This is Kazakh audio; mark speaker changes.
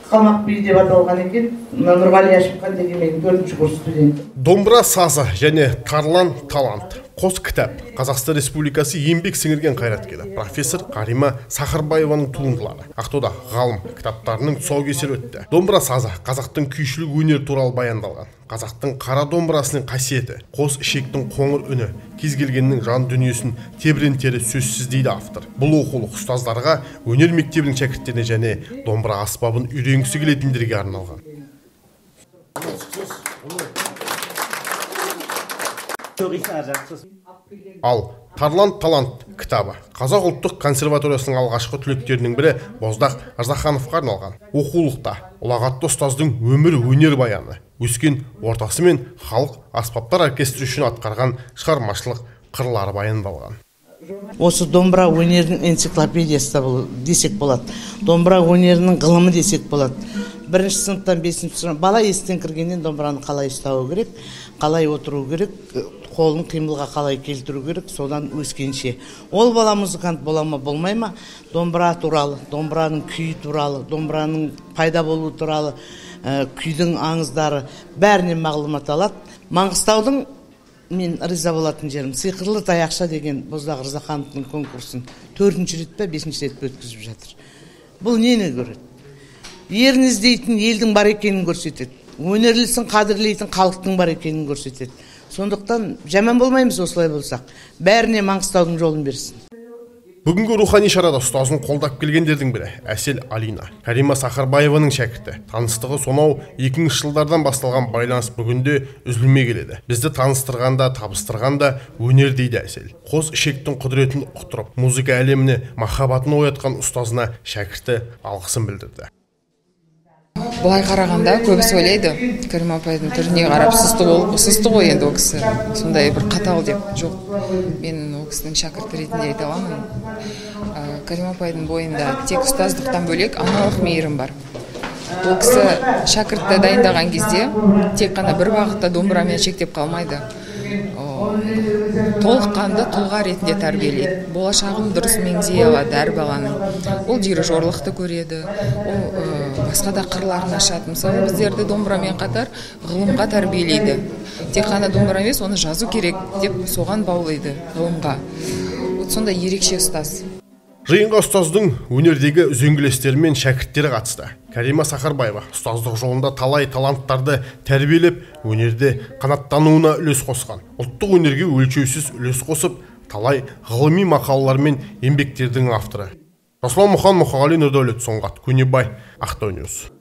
Speaker 1: Қалмақ биі деп аталған екен. Нұрғали Әшімхан деген менің 4-ші курс студенті.
Speaker 2: Домбыра сазы және Тарлан талант. Қос кітап Қазақстан Республикасы еңбек сіңірген қайраткері профессор Карима Сахарбаеваның туындылары. Ақтауда ғалым кітаптарының тұсаукесері өтті. Домбыра сазы қазақтың күйшілік өнері туралы баяндалған. Қазақтың қара домбырасының қасиеті, қос ішектің қоңыр үні, кез келгеннің жан дүниесін тебірентері сөзсіз дейді автор. Бұл оқулық ұстаздарға, өнер мектебінің шәкірттеріне және домбыра аспабын үйренгісі келетіндерге арналған. Ал Тарлан талант кітабы Қазақ ұлттық консерваториясының алғашқы түлектерінің бірі Боздақ Ырзахановқа арналған. Оқулықта ұлағатты ұстаздың өмір өнер баяны, өскен ортасы мен халық аспаптар оркестрі үшін атқарған шығармашылық қырлары баяндалған.
Speaker 1: Осы домбыра өнерінің энциклопедиясы десек болады. Домбыра өнерінің ғылымы десек болады. 1-ші сыныптан 5-ші сынып бала естен кіргеннен домбыраны қалай ұстау керек, қалай отыру керек, қолын қимылға қалай келтіру керек, содан өскенше. Ол бала музыкант бола ма, болмай ма, домбыра туралы, домбыраның күйі туралы, домбыраның пайда болуы туралы, күйдің аңыздары бәрінен мағлұмат алады. Маңғыстаудың мен риза болатын жерім сиқырлы таяқша деген Боздақ Ырзахановтың конкурсын 4-ші рет пе, 5-ші рет пе өткізіп жатыр. Бұл нені көреді? Ерін іздейтін елдің бар екенін көрсетеді. Өнерлісін қадірлейтін халықтың бар екенін көрсетеді. Сондықтан жаман болмаймыз осылай болсақ. Бәріне Маңғыстаудың жолын берсін.
Speaker 2: Бүгінгі рухани шарада ұстазын қолдап келгендердің бірі Әсел Алина. Карима Сахарбаеваның шәкірті. Таныстығы сонау 2000 жылдардан басталған байланыс бүгінде үзілмей келеді. Бізді таныстырғанда, табыстырғанда өнер дейді Әсел. Қос ішектің құдіретін ұқтырып, музыка әлеміне махаббатын оятқан ұстазына шәкірті алғысын білдірді.
Speaker 3: Былай қарағанда көбісі ойлайды, Карима апайдың түріне қарап сұсты ғой енді ол кісі, сондай бір қатал деп. Жоқ, мен ол кісінің шәкірті ретінде айта аламын. Карима апайдың бойында тек ұстаздықтан бөлек аналық мейірім бар. Ол кісі шәкіртті дайындаған кезде тек қана бір бағытта домбырамен шектеп қалмайды. Толыққанды тұлға ретінде тәрбиелейді. Болашағын дұрыс меңзей алады әр баланың. Ол дирижерлықты көреді, ол басқа да қырларын ашады. Мысалы, біздерді домбырамен қатар ғылымға тәрбиелейді. Тек қана домбыра емес, оны жазу керек деп соған баулайды ғылымға. Вот сондай ерекше ұстаз.
Speaker 2: Жиынға ұстаздың өнердегі үзеңгілестері мен шәкірттері қатысты. Карима Сахарбаева ұстаздық жолында талай таланттарды тәрбиелеп, өнерде қанаттануына үлес қосқан. Ұлттық өнерге өлшеусіз үлес қосып, талай ғылыми мақалалар мен еңбектердің авторы. Жасұлан Мұхан, Мұқағали Нұрдәулет, Сұңғат Көнебай, Ақтау Ньюс.